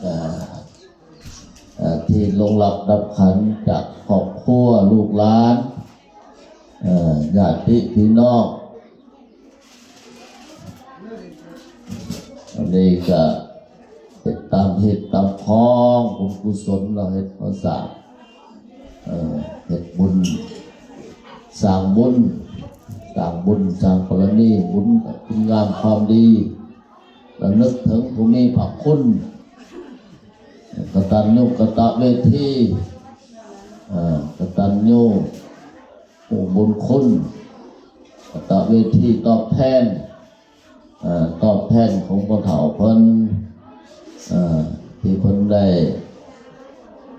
ເອີ ເອີ ທີ່ລ່ວງລັບດັບຂັນຈາກຄອບຄົວລູກຫຼານ ເອີ ຍາດຕິພີ່ນ້ອງ ອັນນີ້ກະເຮັດຕາມຮີດຕາມຄອງ ບຸນກຸສົນເຮົາເຮັດມາສ້າງ ເອີ ເຮັດບຸນ ສ້າງບຸນ ສ້າງບຸນ ສ້າງກໍລະນີ ບຸນ ຄຸນງາມຄວາມດີ ລະນຶກເຖິງຜູ້ມີພະຄຸນ ກະຕັນຍູກະຕະເວທີ ເອີ ກະຕັນຍູຮູ້ບຸນຄຸນ ກະຕະເວທີຕອບແທນ ເອີ ຕອບແທນຂອງພໍ່ເຖົ້າເພິ່ນ ເອີ ທີ່ເພິ່ນໄດ້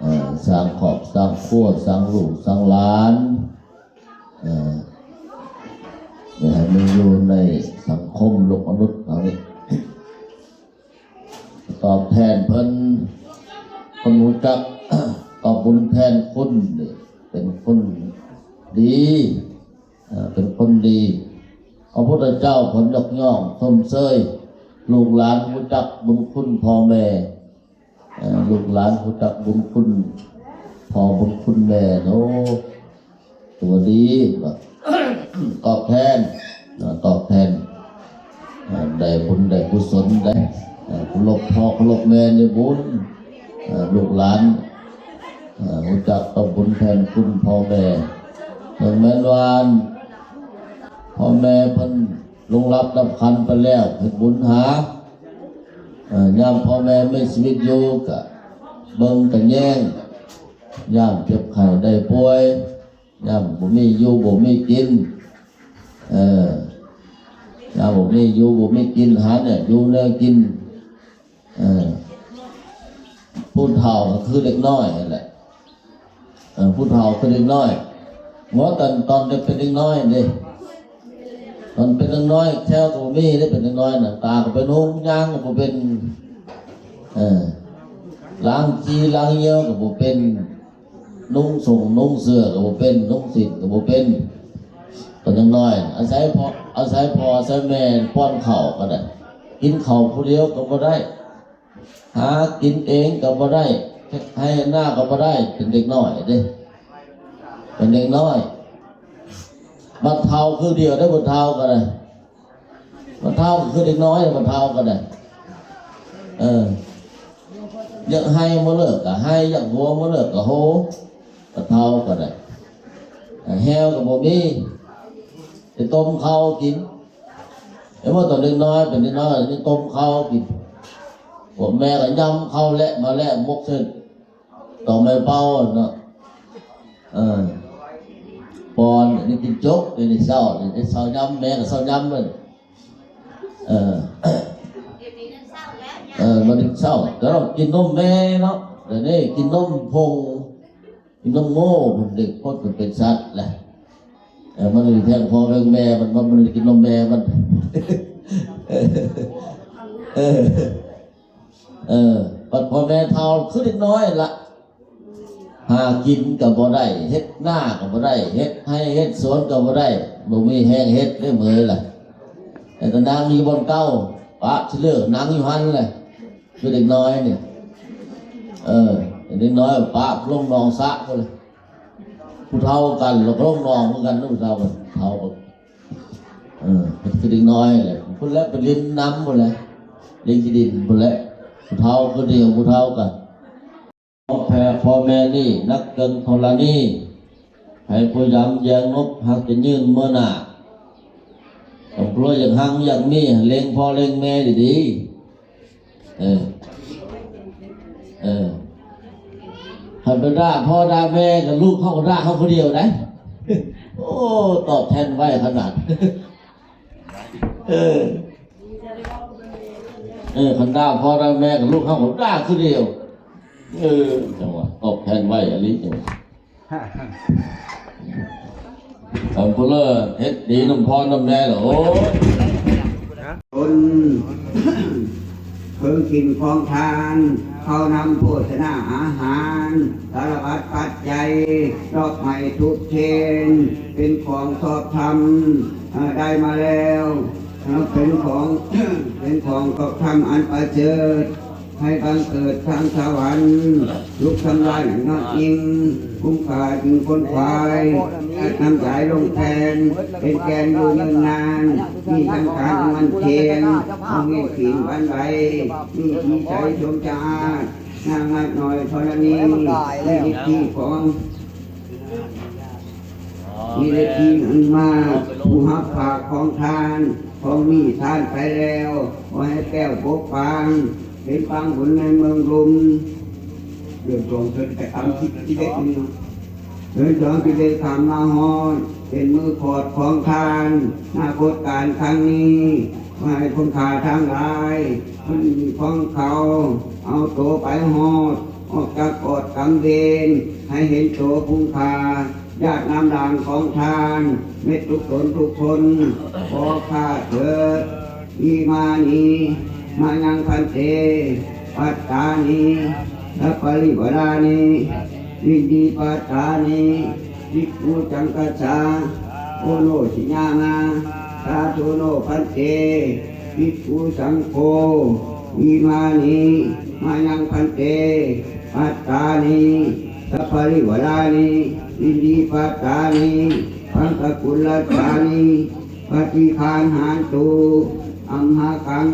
ເອີ ສ້າງຄອບສ້າງຄົວ ສ້າງລູກສ້າງຫຼານ ເອີ ໄດ້ໃຫ້ມາຢູ່ໃນສັງຄົມໂລກມະນຸດເຮົານີ້ ຕອບແທນເພິ່ນ ເພິ່ນຮູ້ຈັກຕອບບຸນແທນຄຸນ ເປັນຄົນດີ ເອີ ເປັນຄົນດີ ພະພຸດທະເຈົ້າເພິ່ນຍົກຍ້ອງຊົມເຊີຍ ລູກຫຼານຮູ້ຈັກບຸນຄຸນພໍ່ແມ່ ເອີ ລູກຫຼານຮູ້ຈັກບຸນຄຸນພໍ່ບຸນຄຸນແມ່ ໂອ້ ຕົວະດີ ຕອບແທນ ເນາະ ຕອບແທນ ເອີ ໄດ້ບຸນໄດ້ກຸສົນ ໄດ້ ເອີ ເຄົາລົບພໍ່ເຄົາລົບແມ່ໃນບຸນ ເອີ ລູກຫຼານ ເອີ ຮູ້ຈັກຕອບບຸນແທນຄຸນພໍ່ແມ່ ເຖິງແມ່ນວ່າພໍ່ແມ່ເພິ່ນລ່ວງລັບດັບຂັນໄປແລ້ວ ເຮັດບຸນຫາ ເອີ ຍາມພໍ່ແມ່ມີຊີວິດຢູ່ກະເບິ່ງກະແຍງ ຍາມເຈັບໄຂ້ໄດ້ປ່ວຍ ຍາມບໍ່ມີຢູ່ບໍ່ມີກິນ ເອີ ຍາມບໍ່ມີຢູ່ບໍ່ມີກິນ ຫາແນວຢູ່ແນວກິນ ເອີ ຜູ້ເຖົ້າກໍຄືເດັກນ້ອຍຫັ້ນແຫຼະ ເອີ ຜູ້ເຖົ້າຄືເດັກນ້ອຍ ເພາະຕອນ ຕອນເປັນເດັກນ້ອຍເດ້ ຕອນເປັນເດັກນ້ອຍແຂ້ວກໍບໍ່ມີເດ້ ເປັນເດັກນ້ອຍນະ ຕາກໍບໍ່ເປັນຫຸງ ຍ່າງກໍບໍ່ເປັນ ເອີ ລ້າງຂີ້ລ້າງຍ່ຽວກໍບໍ່ເປັນ ນຸ່ງສົ້ງນຸ່ງເສື້ອກໍບໍ່ເປັນ ນຸ່ງສິ້ນກໍບໍ່ເປັນ ຕອນຍັງນ້ອຍ ອາໄສພໍ່ ອາໄສພໍ່ອາໄສແມ່ປ້ອນເຂົ້າກໍໄດ້ ກິນເຂົ້າຜູ້ດຽວກໍບໍ່ໄດ້ ຫາກິນເອງກໍບໍ່ໄດ້ ເຮັດໄຮ່ເຮັດນາກໍບໍ່ໄດ້ ເປັນເດັກນ້ອຍເດ້ ເປັນເດັກນ້ອຍ ບັດເຖົ້າຄືດຽວໄດ້ ບັດເຖົ້າກໍໄດ້ ບັດເຖົ້າຄືເດັກນ້ອຍ ບັດເຖົ້າກໍໄດ້ ເອີ ຢາກໄຫ້ບໍ່ເລີກກໍໄຫ້ ຢາກໂຫບໍ່ເລີກກໍໂຫ ບັດເຖົ້າກໍໄດ້ ແຮ້ວກໍບໍ່ມີ ໄປຕົ້ມເຂົ້າກິນ ເຫັນບໍ່ ຕອນເດັກນ້ອຍ ເປັນເດັກນ້ອຍ ໄປຕົ້ມເຂົ້າກິນ ພວກແມ່ກໍຍຳເຂົ້າແລະ ມາແລະໝົກເສັ້ນ ຕອກໄມ້ເປົ່າເນາະ ເອີ ປ້ອນ ອັນນີ້ກິນຈົກ ອັນນີ້ເຊົາ ອັນນີ້ເຊົາຍາມ ແມ່ກໍເຊົາຍາມເພິ່ນ ເອີ ເອີ ມາກິນເຊົ້າ ແລ້ວກິນນົມແມ່ເນາະ ດຽວນີ້ກິນນົມຜົງ ກິນນົມໂງ່ ເດັກຄົນເປັນສັດແຫຼະ ເອີ ມັນມີແພງພໍ່ແພງແມ່ ມັນ ມັນ ມັນກິນນົມແມ່ມັນ ເອີ ເອີ ບັດພໍ່ແມ່ເຖົ້າຄືເດັກນ້ອຍລະ ຫາກິນກໍບໍ່ໄດ້ ເຮັດນາກໍບໍ່ໄດ້ ເຮັດໄຮ່ເຮັດສວນກໍບໍ່ໄດ້ ບໍ່ມີແຮງເຮັດເດ້ເມີຍລະ ແຕ່ກໍນັ່ງຢູ່ບ່ອນເກົ່າ ປະຊິເລີກນັ່ງຢູ່ຫັ້ນແຫຼະ ຄືເດັກນ້ອຍນີ້ ເອີ ເດັກນ້ອຍປະລົງໜອງສະພຸ້ນແຫຼະ ຜູ້ເຖົ້າກັນລະກໍລົງໜອງຄືກັນ ຜູ້ເຖົ້າ ເຖົ້າ ເອີ ຄືເດັກນ້ອຍແຫຼະ ພຸ້ນແຫຼະ ໄປຫຼິ້ນນຳພຸ້ນແຫຼະ ຫຼິ້ນຂີ້ດິນພຸ້ນແຫຼະ ຜູ້ເຖົ້າຄືດຽວ ຜູ້ເຖົ້າກັນ ຂອງແຜ່ພໍ່ແມ່ນີ້ ນັກເກີງທໍລະນີ ໃຜຜູ້ຢຳແຍງນົບ ຫາກຈະຍື່ນເມືອໜ້າ ຄວາມຄົວຢາກຮັ່ງຢາກມີ ໃຫ້ເລັງພໍ່ເລັງແມ່ດີໆ ເອີ ເອີ ຄັນໄປດ່າພໍ່ດ່າແມ່ກໍລູກເຮົາກໍດ່າເຮົາຜູ້ດຽວໄດ໋ ໂອ້ ຕອບແທນໄວຂະໜາດ ເອີ ເອີ ຄັນດ່າພໍ່ດ່າແມ່ກໍລູກເຮົາກໍດ່າຄືດຽວ ເອີ ຈັ່ງຫວະ ຕອບແທນໄວອີ່ຫຼີ ຈັ່ງຫວະ ເອີ ຜູ້ເລີເຮັດດີນຳພໍ່ນຳແມ່ລະ ໂອ້ຍ ຕົນ ເຄື່ອງກິນຂອງທານ ເຂົ້ານ້ຳໂພຊະນາອາຫານ ສາລະພັດປັດໄຈ ດອກໄມ້ທູບທຽນ ເປັນຂອງຊອບທຳ ເອີ ໄດ້ມາແລ້ວ ເອີ ເປັນຂອງ ເປັນຂອງຊອບທຳອັນປະເສີດ ໃຫ້ບັງເກີດທາງສະຫວັນ ລຸກທຳລາຍຍອດຍິ່ງ ຄຸ້ມຄ່າຍິ່ງຄົນຂວາຍ ແລະນ້ຳໃຈລົງແຜ່ນ ເປັນແກ່ນຢູ່ຍືນນານ ມີສັງຂານອັນໝັ້ນທ່ຽງ ເຮົາມີຂີນບານໃບ ມີສີໃສຊົມສະອາດ ນາງນາດນ້ອຍທໍລະນີ ມີອິດທິຂອງ ມີເດດທີ່ອັນມາກ ຜູ້ຮັບຝາກຂອງທານ ຂອງມີທານໄປແລ້ວ ຂໍໃຫ້ແປ້ວປົກປັງ ເປັນປາງບຸນໃນເມືອງລຸ່ມ ເດືອນສອງເດືອນແປດ ສາມສິບ ສິບເອັດນີ້ ເດີນທາງທີ່ໄດ້ຂ້າມມາຮອດ ເປັນມື້ຂອດຂອງທ່ານ ອະນາຄົດການຄັ້ງນີ້ ໃຫ້ຄົນຂ້າທັງຫຼາຍ ຄົນດີຂອງເຂົາ ເອົາໂຕໄປຮອດ ອອກຈາກກອດກຳເວນ ໃຫ້ເຫັນໂຕຄຸນຄ່າ ຢາດນ້ຳດາງຂອງທ່ານ ເມັດທຸກຕົນທຸກຄົນ ຂໍຂ້າເທີດ ອິມານິ ມາຍັງພັນເຕ ປັດຕານິ ສັບປະລິວາລານິ ອິນດີປັດຕານິ ພິກຂຸສັງຄັດສາ ໂອໂນຊິຍາມາ ສາທຸໂນພັນເຕ ພິກຂຸສັງໂຄ ອິມານິ ມາຍັງພັນເຕ ປັດຕານິ ສັບປະລິວາລານິ ອິນດີປັດຕານິ ພັງຄະກຸນລັດສານິ ປະຕິຄານຫັນຕຸ ອັມຫະກັງ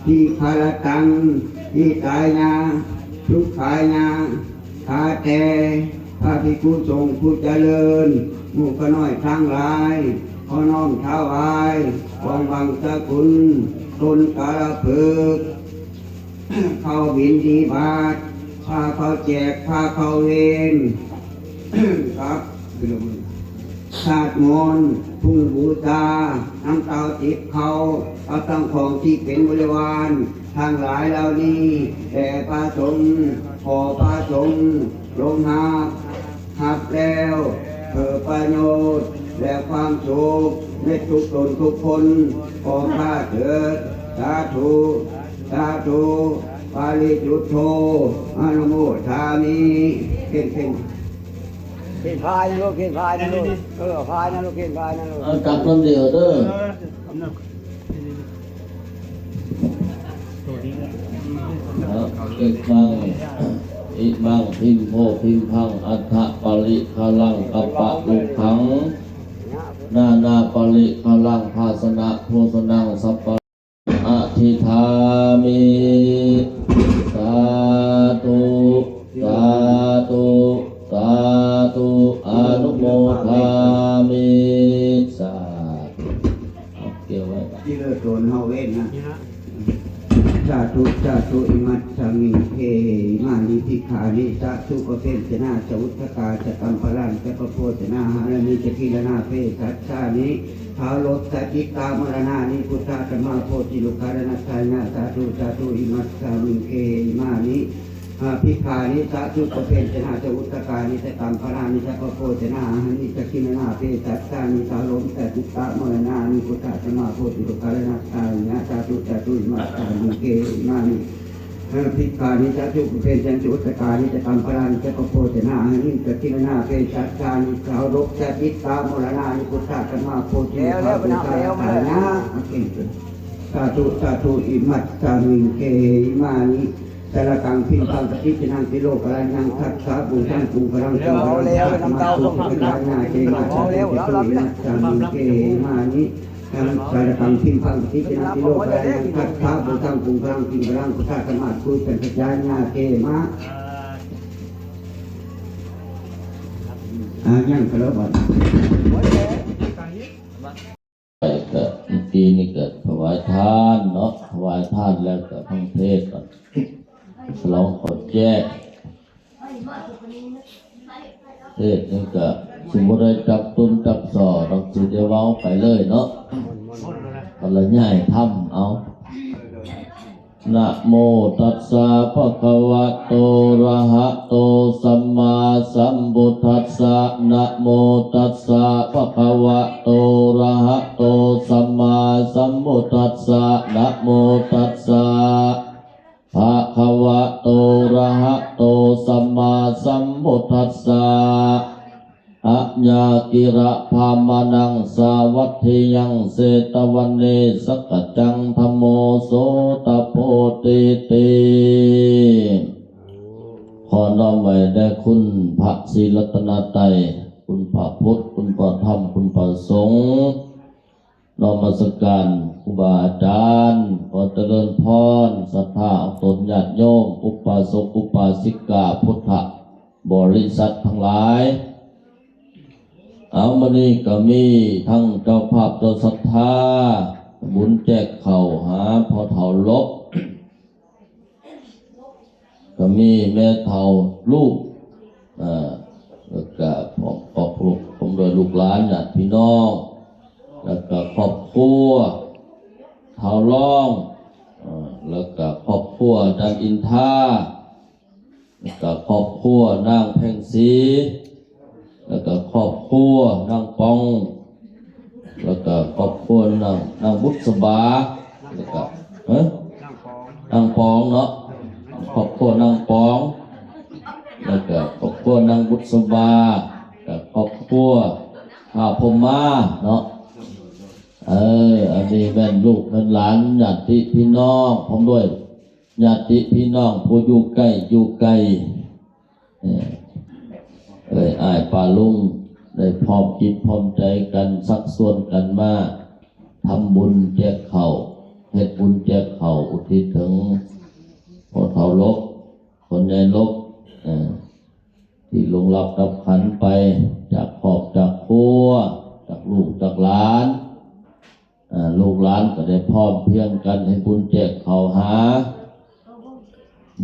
ທີຄະລະຕັງ ຫິຕາຍະ ສຸຂາຍະ ຂ້າແຕ່ພະພິກຂຸສົງຜູ້ຈະເລີນ ໝູ່ຂ້ານ້ອຍທັງຫຼາຍ ຂໍນ້ອມຖວາຍ ກອງບັງສະກຸນ ຕົ້ນກາລະພຶກ ເຂົ້າບິນທະບາດ ຜ້າເຂົ້າແຈກ ຜ້າເຂົ້າເວນ ກັບ ທາດມົນ ທຸງບູຊາ ນ້ຳເຕົ້າຕິບເຂົ້າ ກັບທັງຂອງທີ່ເປັນບໍລິວານ ທັງຫຼາຍເຫຼົ່ານີ້ ແດ່ພະສົງ ຂໍພະສົງ ຈົ່ງຮັບ ຮັບແລ້ວ ເກີດປະໂຫຍດ ແລະຄວາມສຸກ ໃນທຸກຕົນທຸກຄົນ ຂໍຂ້າເທີດ ສາທຸ ສາທຸ ປະລິຈຸດໂທ ອະນຸໂມທາມິ ເກັ່ງໆ. ເຂັນພາຍນະລູກ ເຂັນພາຍນະລູກ ເອີ ພາຍນະລູກ ເຂັນພາຍນະລູກ ເອົາຈັບນຳເດີເດີ ເອົາເກັບມາ ອິມັງ ພິມໂພ ພິມພັງ ອັດຖະປະລິຄະລັງ ກັບປະລຸກຂັງ ນານາປະລິຄະລັງ ພາຊະນະ ໂພຊະນັງ ສັບປະ ອະທິຖາມິ ສາທຸ ສາທຸ ສາທຸ ອະນຸໂມທາມິ ສາທຸ ເອົາ ກ່ຽວໄວ້ ທີ່ເລີດໂຕນເຮົາເວັ້ນນະ ສາທຸ ສາທຸ ອິມັດສະມິງ ເຄ ອິມານິ ພິກຂານິ ສະ ສຸກະເພນຈະນາ ຈະ ອຸດທະກາ ຈະ ກັມພະລາ ຈະ ປະໂພຊະນາ ຫາລານິ ຈະ ກິລະນາ ເພສັດສານິ ທາລົດສະ ຈິດຕາ ມໍລະນານິ ພຸດທະ ທຳມະ ໂພທິ ໂລກາລະນະທາຍະ ສາທຸ ສາທຸ ອິມັດສະມິງ ເຄ ອິມານິ ອາ ພິກຂານິ ສະ ສຸກະເພນຈະນາ ຈະ ອຸດທະການິ ຈະ ກັມພະລານິ ຈະ ປະໂພຊະນາ ຫາລານິ ຈະ ກິລະນາ ເພສັດສານິ ທາລົດສະ ຈິດຕາ ມໍລະນານິ ພຸດທະ ທຳມະ ໂພທິ ໂລກາລະນະທາຍະ ສາທຸ ສາທຸ ອິມັດສະມິງ ເຄ ອິມານິ ພິກຂານິ ສະ ສຸກະເພນຈະນາ ຈະ ອຸດທະການິ ຈະ ກັມພະລານິ ຈະ ປະໂພຊະນາ ຫາລານິ ຈະ ກິລະນາ ເພສັດສານິ ທາລົດສະ ຈິດຕາ ມໍລະນານິ ພຸດທະ ທຳມະ ໂພທິ ໂລກາລະນະທາຍະ ສາທຸ ສາທຸ ອິມັດສະມິງ ເຄ ອິມານິ ສາລະກັງ ພິມພັງ ປະຕິທິນັງ ຕິໂລກະລານັງ ທັດສະ ບູຊັງ ກຸງຄະລັງ ເອົາແລ້ວ ສາທຸ ນຳເຕົາ ສາທຸ ສາທຸ ອິມັດສະມິງ ເຄ ອິມານິ ສາລະກັງ ພິມພັງ ປະຕິທິນັງ ຕິໂລກະລານັງ ທັດສະ ບູຊັງ ກຸງຄະລັງ ພິມຄະລັງ ພຸດທະ ທຳມະ ກຸສັງ ຄະຈາຍະ ເຄ ມະ ອາ ຍັງກະລະບັດ ໄປກະ ເມື່ອກີ້ນີ້ກະຖວາຍທານເນາະ ຖວາຍທານແລ້ວກະຟັງເທດກ່ອນ ສະຫຼອງເຂົ້າແຈ້ ເທດນີ້ກະຊິບໍ່ໄດ້ຈັບຕຸນຈັບສໍດອກ ຊິໄດ້ເວົ້າໄປເລີຍເນາະ ບັນລະຍາຍທຳເອົາ. ນະໂມຕັດສະ ພະຄະວະໂຕ ອະລະຫະໂຕ ສຳມາສຳພຸດທັດສະ ນະໂມຕັດສະ ພະຄະວະໂຕ ອະລະຫະໂຕ ສຳມາສຳພຸດທັດສະ ນະໂມຕັດສະ ພະຄະວະໂຕ ອະລະຫະໂຕ ສຳມາສຳພຸດທັດສະ ອ ຍາກິລະພາມານັງ ສາວັດທິຍັງ ເຊຕະວັນເນ ສັກກັດຈັງ ທຳໂມ ໂສຕະໂພຕິຕິ. ຂໍນ້ອມໄຫວ້ແດ່ຄຸນພະສີລັດຕະນະໄຕ, ຄຸນພະພຸດ, ຄຸນພະທຳ, ຄຸນພະສົງ. ນະມັດສະການຄູບາອາຈານ, ຂໍຈະເລີນພອນ, ສັດທາອອກຕົນຍາດໂຍມ, ອຸບາສົກອຸບາສິກາ, ພຸດທະບໍລິສັດທັງຫຼາຍ. ເອົາ ມື້ນີ້ກໍມີທັງເຈົ້າພາບເຈົ້າສັດທາ ບຸນແຈກເຂົ້າຫາພໍ່ເຖົ້າຫຼົບ, ກໍມີແມ່ເຖົ້າລູກ ເອີ ແລ້ວກະຄອບຄົວ ພ້ອມດ້ວຍລູກຫຼານຍາດພີ່ນ້ອງ ແລ້ວກະຄອບຄົວທ້າວລອງ ເອີ ແລ້ວກະຄອບຄົວອາຈານອິນທາ ແລ້ວກະຄອບຄົວນາງແພງສີ ແລ້ວກະຄອບຄົວນາງປອງ ແລ້ວກະຄອບຄົວນາງ ນາງບຸດສະບາ ແລ້ວກະ ຮະ ນາງປອງ ນາງປອງເນາະ ຄອບຄົວນາງປອງ ແລ້ວກະຄອບຄົວນາງບຸດສະບາ ກະຄອບຄົວທ້າວພົມມາເນາະ. ເອີ ອັນນີ້ແມ່ນລູກແມ່ນຫຼານ ຍາດຕິພີ່ນ້ອງ ພ້ອມດ້ວຍຍາດຕິພີ່ນ້ອງຜູ້ຢູ່ໃກ້ຢູ່ໄກ. ເອີ ເອື້ອຍອ້າຍປ້າລຸງໄດ້ພ້ອມຈິດພ້ອມໃຈກັນ ຊັກຊວນກັນມາທຳບຸນແຈກເຂົ້າ ເຮັດບຸນແຈກເຂົ້າອຸທິດເຖິງພໍ່ເຖົ້າຫຼົບ ຄົນໃຫຍ່ຫຼົບ ເອີ ທີ່ລ່ວງລັບດັບຂັນໄປຈາກຄອບຈາກຄົວ ຈາກລູກຈາກຫຼານ. ເອີ ລູກຫຼານກໍໄດ້ພ້ອມພຽງກັນເຮັດບຸນແຈກເຂົ້າຫາ.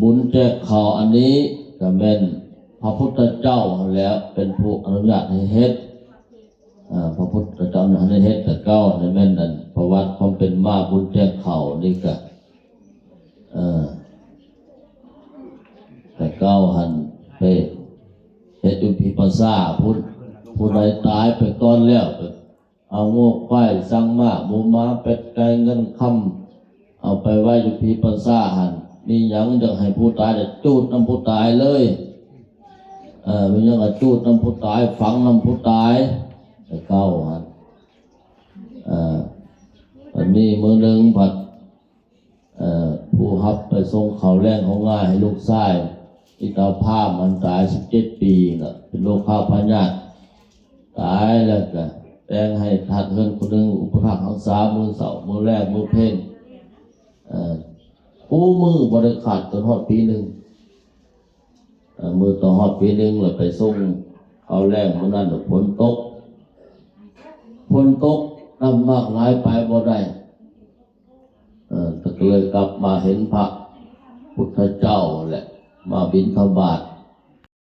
ບຸນແຈກເຂົ້າອັນນີ້ກໍແມ່ນພະພຸດທະເຈົ້າຫັ້ນແຫຼະ ເປັນຜູ້ອະນຸຍາດໃຫ້ເຮັດ. ເອີ ພະພຸດທະເຈົ້າອະນຸຍາດໃຫ້ເຮັດ ແຕ່ເກົ່າຫັ້ນແມ່ນ ອັນ ປະຫວັດຄວາມເປັນມາບຸນແຈກເຂົ້ານີ້ກໍ ເອີ ແຕ່ເກົ່າຫັ້ນໄປເຮັດຢູ່ພີປະຊາພຸ້ນ ຜູ້ໃດຕາຍໄປກ່ອນແລ້ວ ເອົາງົວຄວາຍຊ້າງມ້າໝູໝາເປັດໄກ່ເງິນຄຳ ເອົາໄປໄວ້ຢູ່ພີປະຊາຫັ້ນ. ມີຫຍັງຢາກໃຫ້ຜູ້ຕາຍ ຈະຈູດນຳຜູ້ຕາຍເລີຍ. ເອີ ມີຫຍັງກໍຈູດນຳຜູ້ຕາຍ ຝັງນຳຜູ້ຕາຍ. ແຕ່ເກົ່າຫັ້ນ ເອີ ມັນມີມື້ໜຶ່ງພັດ ເອີ ຜູ້ຮັບໄປສົ່ງເຂົ້າແລງເຂົ້າງາໃຫ້ລູກຊາຍ ອີຕາພາມ ມັນຕາຍສິບເຈັດປີລະ ເປັນໂລຄາພະຍາດ. ຕາຍແລ້ວກະແບ່ງໃຫ້ທາດເຮືອນຄົນໜຶ່ງ ອຸປະຖາກຮັກສາມື້ເຊົ້າ ມື້ແລງ ມື້ເພັນ ເອີ ຄູ່ມື້ບໍ່ໄດ້ຂາດຈົນຮອດປີໜຶ່ງ. ເອີ ມື້ຕໍ່ຮອດປີໜຶ່ງ ແລ້ວໄປສົ່ງເຂົ້າແລງ ມື້ນັ້ນຝົນຕົກ ຝົນຕົກ ນ້ຳມາກຫຼາຍໄປບໍ່ໄດ້. ເອີ ກໍເລີຍກັບມາເຫັນພະພຸດທະເຈົ້າແຫຼະ ມາບິນທະບາດ